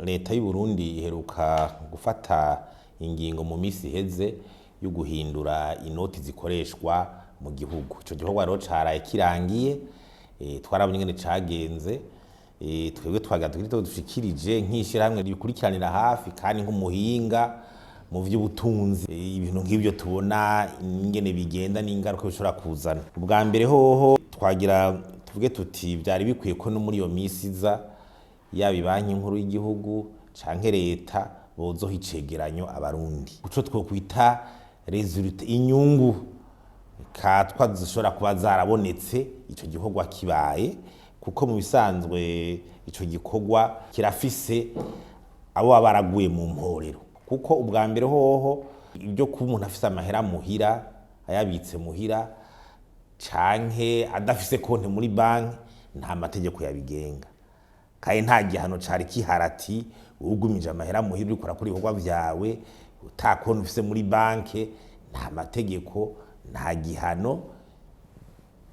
Leta y'u Burundi iheruka gufata ingingo mu misi iheze yo guhindura inoti zikoreshwa mu gihugu. Ico gikorwa rero caraye kirangiye, twarabonye ingene cagenze. Twebwe twagira tugire ico dushikirije nk'ishirahamwe ribikurikiranira hafi kandi nk'umuhinga mu vy'ubutunzi. Ibintu nk'ivyo tubona ingene bigenda n'ingaruka bishobora kuzana. Ubwa mbere hoho twagira tuvuge tuti vyari bikwiye ko no muri iyo misi iza, yaba ibanki nkuru y'igihugu canke leta, bozoha icegeranyo Abarundi kuco twokwita résultat, inyungu katwa zishobora kuba zarabonetse ico gikorwa kibaye, kuko mu bisanzwe ico gikorwa kirafise abo baba baraguye mu mporero. Kuko ubwa mbere hoho, ibyo kuba umuntu afise amahera muhira, ayabitse muhira canke adafise konte muri banki, nta mategeko yabigenga kandi nta gihano cari kihari ati ugumije amahera muhira, uriko urakora ibikorwa vyawe uta konti ufise muri banki, nta mategeko, nta gihano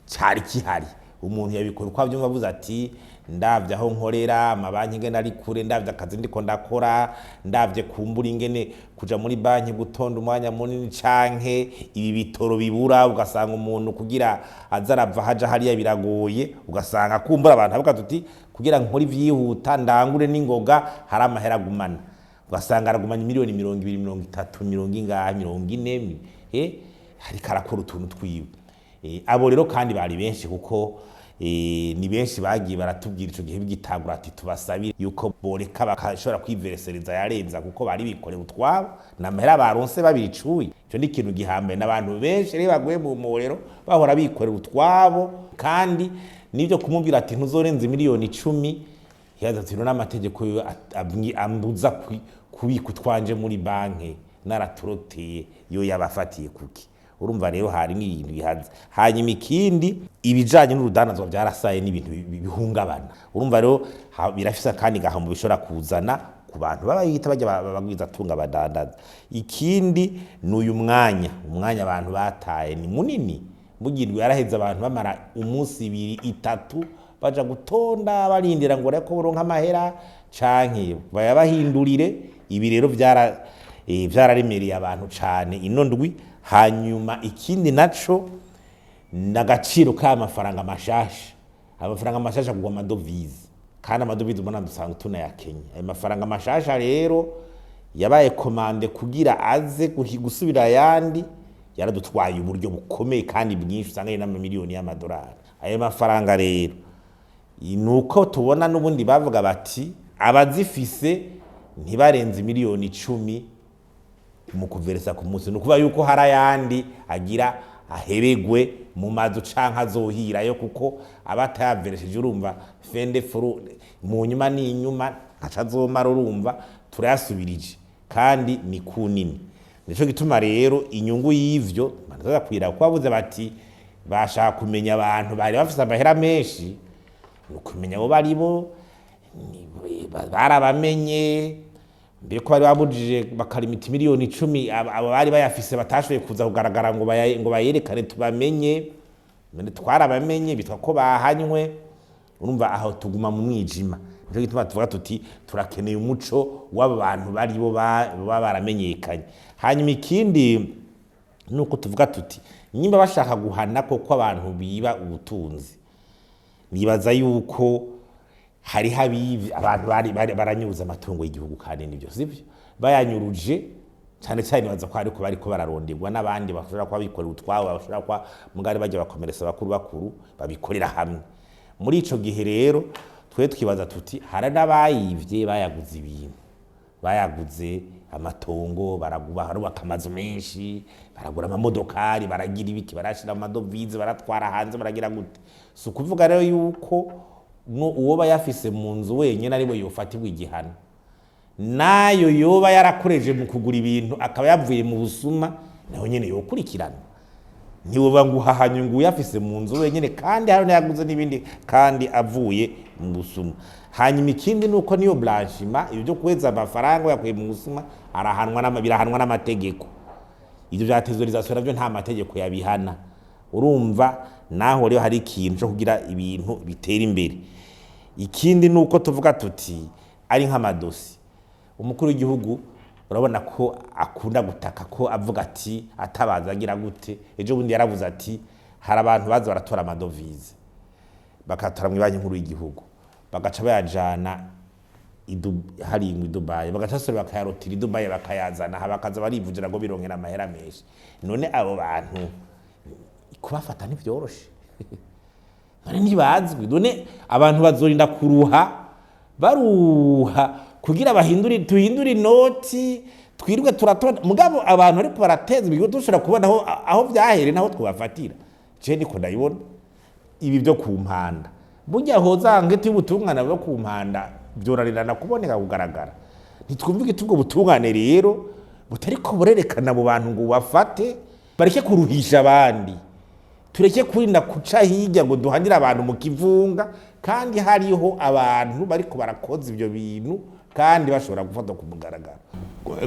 cari kihari. Umuntu yabikora uko avyumva, avuze ati ndavye aho nkorera, amabanki ingene ari kure, ndavye akazi ndiko ndakora, ndavye kumbura ingene kuja muri banki gutonda umwanya munini, canke ibi bitoro bibura, ugasanga umuntu kugira aze arava haja hariya biragoye, ugasanga kumbura abantu avuga tuti kugira nkore ivyihuta, ndangure n'ingoga, hari amahera agumana, ugasanga aragumanya miliyoni 20, 30, mirongo ingahe, 40, ariko arakora utuntu twiwe. Abo rero kandi bari benshi, kuko ni benshi bagiye baratubwira ico gihe bigitangura ati tubasabire yuko boreka bakashobora kwiveresereza yarenza, kuko bari bikorera utwabo n'amahera baronse babicuye. Ico ni ikintu gihambaye, n'abantu benshi rero baguye mu mporero bahora bikorera utwabo, kandi nibyo kumubwira ati ntuzorenza miliyoni 10, yaza ati n'amategeko ambuza kubika utwanje muri banki naraturoteye, yo yabafatiye kuki? Urumva rero hari n'ibintu bihaze. Hanyuma ikindi, ibijanye n'urudandazwa byarasaye n'ibintu bihungabana. Urumva rero birafise kandi gahombo bishobora kuzana ku bantu baba bita bajya bagwiza tunga badandaza. Ikindi ni uyu mwanya, umwanya abantu bataye ni munini. Mugirwe yaraheze abantu bamara umunsi, ibiri, itatu baja gutonda barindira ngo bareko boronka amahera canke bayabahindurire. Ibi rero vyara vyararemereye abantu cane ino ndwi. Hanyuma ikindi naco n'agaciro k'amafaranga mashasha. Amafaranga mashasha agurwa amadovize, kandi amadovize ubona dusanga tunayakenye. Ayo mafaranga mashasha rero yabaye commandé kugira aze gusubira ayandi, yaradutwaye uburyo bukomeye kandi bwinshi, usanga ari n'amamiliyoni y'amadolari. Ayo mafaranga rero nuko tubona n'ubundi bavuga bati abazifise ntibarenze miliyoni 10 mu kuveresa ku munsi, ni ukuvuga yuko hari ayandi agira ahebegwe mu mazu canke azohirayo, kuko aba atayaveresheje. Urumva fende furu mu nyuma n'inyuma ntaco azomara. Urumva turayasubirije kandi ni ku nini. Nico gituma rero inyungu y'ivyo bataza kuko bavuze bati bashaka kumenya abantu bari bafise amahera menshi, ni ukumenya abo baribo. Barabamenye mbere ko bari babujije bakarimita miliyoni 10, abo bari bayafise batashoboye kuza kugaragara ngo bayerekane tubamenye. None twarabamenye, bitwa ko bahanywe. Urumva aho tuguma mu mwijima. Nico gituma tuvuga tuti turakeneye umuco w'abo bantu baribo baba baramenyekanye. Hanyuma ikindi nuko tuvuga tuti nimba bashaka guhana koko abantu biba ubutunzi, nibaza yuko hariho abibi, abantu bari baranyuruza amatungo y'igihugu, kandi nibyo sivyo bayanyuruje cyane cyane. Nibaza ko ariko bariko bararonderwa n'abandi bashobora kuba bikorera utwabo, bashobora kuba mugari bajya bakomeretsa bakuru bakuru babikorera hamwe. Muri ico gihe rero twe twibaza tuti hari n'abayivye bayaguze ibintu, bayaguze amatongo, barubaka amazu menshi, baragura amamodokari, baragira ibiki, barashira amadovize, baratwara hanze, baragira gute. Si ukuvuga rero yuko uwo bayafise mu nzu wenyine ariwe yofatirwa igihano. Nayo yoba yarakoreje mu kugura ibintu akaba yavuye mu busuma, nawe nyene yokurikirana. Ntiwoba ngo uhahanye ngo uyafise mu nzu wenyine, kandi hari n'ayaguze n'ibindi kandi avuye mu busuma. Hanyuma ikindi ni uko niyo blanchiment, ibyo byo kuheza amafaranga yakuye mu busuma, arahanwa, birahanwa n'amategeko. Ibyo bya thésaurisation navyo nta mategeko yabihana. Urumva naho rero hari ikintu cyo kugira ibintu bitera imbere. Ikindi ni uko tuvuga tuti ari nk'amadosi Umukuru w'igihugu urabona ko akunda gutaka, ko avuga ati atabaza agira gute. Ejo bundi yaravuze ati hari abantu baza baratora amadovize, bakatora mu Banki Nkuru y'igihugu, bagaca bayajana hariya i Dubayi, bagaca basubira bakayarotira i Dubayi, bakayazana aha, bakaza barivugira ngo birongera amahera menshi. None abo bantu kubafata ntibyoroshe? None ntibazwi? None abantu bazorinda kuruha, baruha kugira bahindure, tuhindure inoti, twirwe turatora, mugabo abantu ariko barateza ibigo dushobora kubona aho vyahere naho twobafatira? Je niko ndabibona. Ibi byo ku mpanda, burya hoza ngeti y'ubutungane bwo ku mpanda byorarirana kuboneka, kugaragara. Ntitwumva igitubwo butungane rero butariko burerekana abo bantu ngo bafate, bareke kuruhisha abandi. Tureke kurinda kuca hirya ngo duhanire abantu mu kivunga, kandi hariho abantu bariko barakoza ivyo bintu kandi bashobora gufata ku mugaragaro.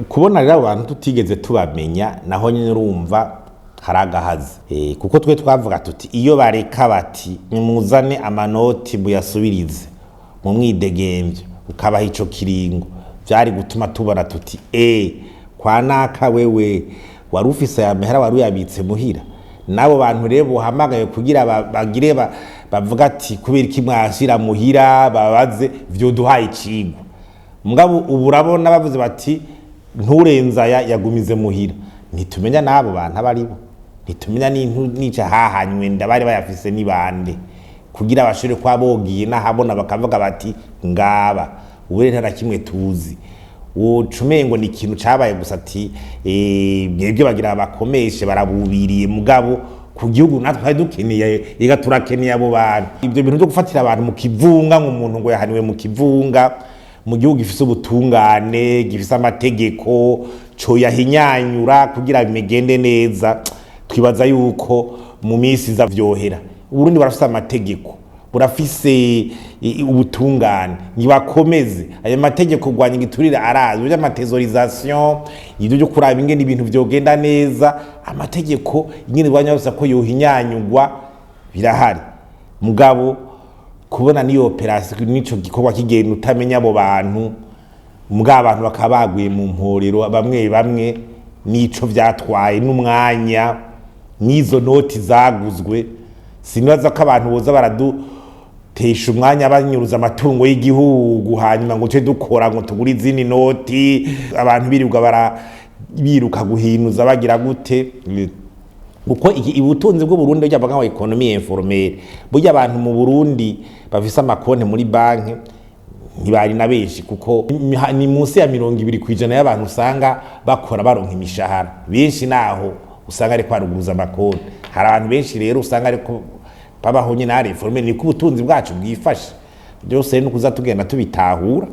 Kubona rero abo bantu tutigeze tubamenya, naho nyine urumva hari agahazi, kuko twe twavuga tuti iyo bareka bati nimuzane amanoti muyasubirize mu mwidegembyo, ukabaha ico kiringo, vyari gutuma tubona tuti kwa naka wewe wari ufise aya mahera, wari uyabitse muhira. N'abo bantu rero buhamagaye kugira bagire bavuga ati kubera iki mwashira muhira, babaze, vyoduhaye icigwa. Mugabo ubu urabona bavuze bati nturenza aya, yagumize muhira, ntitumenya n'abo bantu abo aribo, ntitumenya nica hahanywe ndabari bayafise ni bande, kugira bashobore kuba bogiye n'ahabona bakavuga bati ngaba. Ubu rero nta na kimwe tuzi, woca umengo ni ikintu cabaye gusa, ati mwebwe bagira bakomeshe barabubiriye. Mugabo ku gihugu natwe twari dukeneye, ega turakeneye abo bantu. Ibyo bintu byo gufatira abantu mu kivunga, ngo umuntu ngo yahaniwe mu kivunga, mu gihugu gifise ubutungane, gifise amategeko, coyahinyanyura kugira bimegende neza. Twibaza yuko mu minsi iza vyohera. Uburundi barafise amategeko, burafise ubutungane, ntibakomeze ayo mategeko. Kurwanya igiturire arazwi, by'amatesorisation, ibyo byo kuraba ingene ibintu vyogenda neza, amategeko ingene rwanya bose ko yohinyanyugwa birahari. Mugabo kubona niyo operation nico gikorwa kigenda utamenya abo bantu, mugabo abantu bakaba baguye mu mporero bamwe bamwe, nico vyatwaye n'umwanya n'izo noti zaguzwe, sinibaza ko abantu boza baradutesha umwanya banyuruza amatungo y'igihugu, hanyuma ngo tuce dukora ngo tugure izindi noti, abantu birirwa bara biruka guhinuza bagira gute, kuko ubutunzi bw'u Burundi burya bavuga ngo économie informelle. Burya abantu mu Burundi bafise amakonti muri banki ntibari na benshi, kuko ni munsi ya 20% y'abantu usanga bakora baronka imishahara. Benshi naho usanga ariko baruguruza amakonti. Hari abantu benshi rero usanga ariko babaho nyine ari informel. Niko ubutunzi bwacu bwifashe byose, no kuza tugenda tubitahura.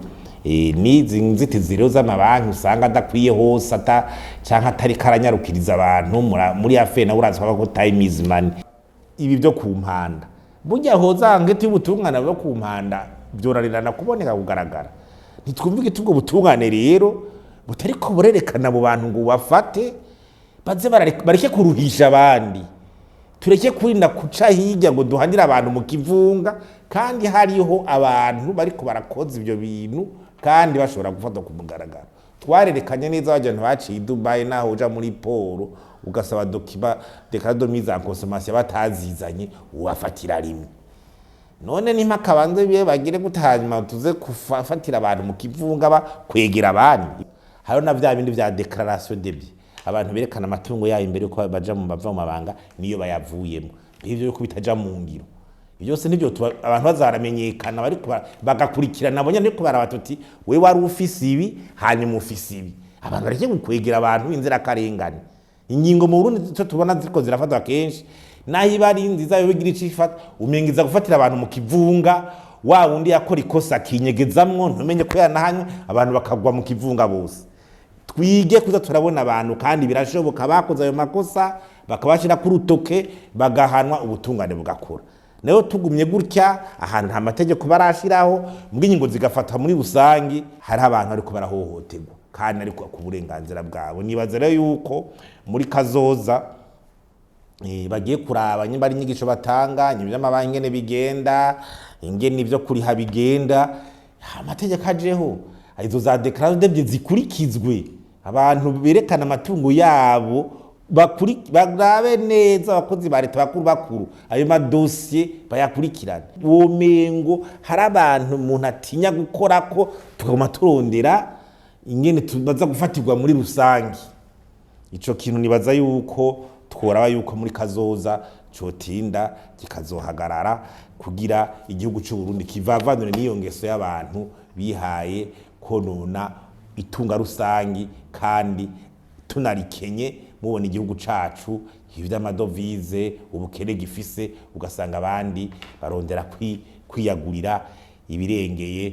N'izi nzitizi rero z'amabanki usanga adakwiye hose, ata canke atari karanyarukiriza abantu muri affaire, nawe urazi ko time is money. Ibi byo ku mpanda, burya hoza ngeti y'ubutungane bwo ku mpanda byorarirana kuboneka, kugaragara. Ntitwumva igitubwo butungane rero butariko burerekana abo bantu ngo bafate, baze bareke kuruhisha abandi. Tureke kurinda kuca hirya ngo duhanire abantu mu kivunga, kandi hariho abantu bariko barakoza ivyo bintu kandi bashobora gufata ku mugaragaro. Twarerekanye neza abantu baciye i Dubayi, naho uja muri port ugasaba document déclaration de mise en consommation batazizanye, ubafatira rimwe. None nimpaka banze bibe bagire gute, hanyuma tuze kufatira abantu mu kivunga kwegera abandi? Hariho na vya bindi vya déclaration de biens, abantu berekana amatungo yayo imbere yuko baja mu bava mu mabanga niyo bayavuyemo. Ivyo yuko bitaja mu ngiro, ivyo byose nivyo abantu bazaramenyekana, bariko bagakurikirana abo nyene, ariko baraba tuti we wari ufise ibi, hanyuma ufise ibi. Abantu bareke gukwegera abantu b'inzirakarengane. Ingingo mu Burundi cyo tubona ziriko zirafatwa kenshi, naho iba ari nziza, yo bigira ico ifata, umenga iza gufatira abantu mu kivunga. Wa wundi yakora ikosa akinyegezamwo, ntumenye ko yanahanywe, abantu bakagwa mu kivunga bose. Twige kuza turabona abantu, kandi birashoboka, bakoze ayo makosa bakabashira ku rutoke, bagahanwa, ubutungane bugakora. Nayo tugumye gutya, ahantu nta mategeko barashiraho, mbwo ingingo zigafatwa muri rusangi, hariho abantu ariko barahohoterwa kandi ariko ku burenganzira bwabo. Nibaza rero yuko muri kazoza bagiye kuraba nyimba ari inyigisho batanga, nyimba amabanki ingene bigenda, ingene ibyo kuriha bigenda, amategeko ajeho. Izo za déclaration de biens zikurikizwe, abantu berekana amatungo yabo, barabe neza abakozi ba leta bakuru bakuru, ayo madosiye bayakurikirane. Womengo hari abantu umuntu atinya gukora ko tukaguma turondera ingene tubaza gufatirwa muri rusange. Ico kintu nibaza yuko tworaba yuko muri kazoza cotinda kikazohagarara, kugira igihugu c'u Burundi kivavanure n'iyo ngeso y'abantu bihaye konona itunga rusangi kandi tunarikenye. Mubona igihugu cacu ivy'amadovize, ubukene gifise, ugasanga abandi barondera kwiyagurira ibirengeye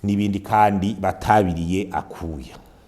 n'ibindi kandi batabiriye akuya.